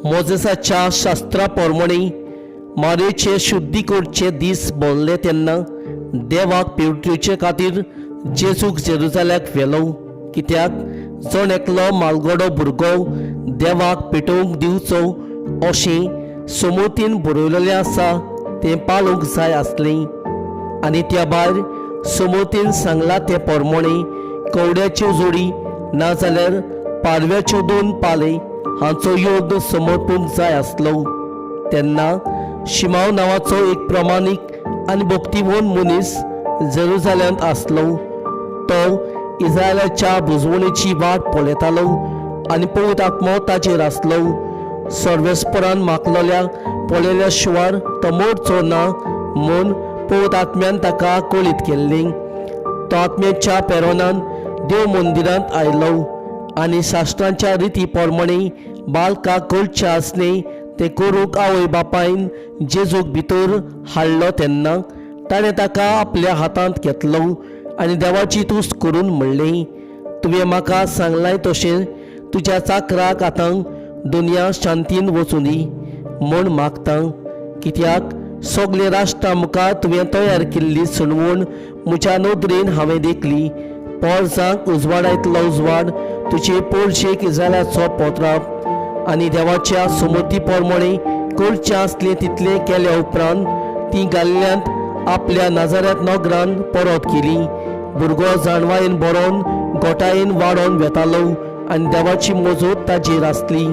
मोजेसाच्या शास्त्रा प्रमाणे मारयेचे शुद्धी करचे दीस भरले तेन्ना देवाक पेवटेचे खातीर जेजूक जेरुजाल्याक व्हेलो. कित्याक जण एकलो मालगडो भुरगो देवाक पेटोवंक दिवचो अशें समोतीन बरयलेलें आसा तें पाळूंक जाय आसलें. आनी त्या भायर समोतीन सांगलां तें प्रमाणे कवड्याच्यो जोडी नाजाल्यार पारव्याच्यो दोन पाले हांचो योग समर्पूंक जाय आसलो. तेन्ना शिमाव नांवाचो एक प्रमाणीक आनी भक्तिवंत मनीस जेरुजाल्यांत आसलो. तो इस्रायलाच्या बुजवणेची वाट पळयतालो आनी पवित्र आत्मो ताचेर आसलो. सर्वेस्परान मागलेल्या पळयल्या शिवार तो मरचो ना म्हूण पवित्र आत्म्यान ताका कळीत केल्लें. तो आत्म्याच्या पेरोनान देव मंदिरांत आयलो आनी शास्त्रांच्या रिती प्रमाणे बालकाक करचें आसलें तें करूंक आवय बापायन जेजूक भितर हाडलो तेन्ना ताणें ताका आपल्या हातांत घेतलो आनी देवाची तुस्त करून म्हणलें, तुवें म्हाका सांगलाय तशें तुज्या चाकराक आतां दुनिया शांतीन वचूं दी म्हूण मागता. कित्याक सगळे राष्ट्रां मुखार तुवें तयार केल्ली सणवण म्हज्या नदरेन हांवें देखली. पोरसांक उजवाडायतलो उजवाड तुजे पोरशेक इजाल्याचो पोत्राप. आनी देवाच्या समती प्रमाणे करचें आसलें तितलें केल्या उपरांत ती गाल्ल्यांत आपल्या नाजाऱ्यात नगरान परत केली. भुरगो जाणवायेन बरोवन गोटायेन वाडोवन वेतालो आनी देवाची मजत ताचेर आसली.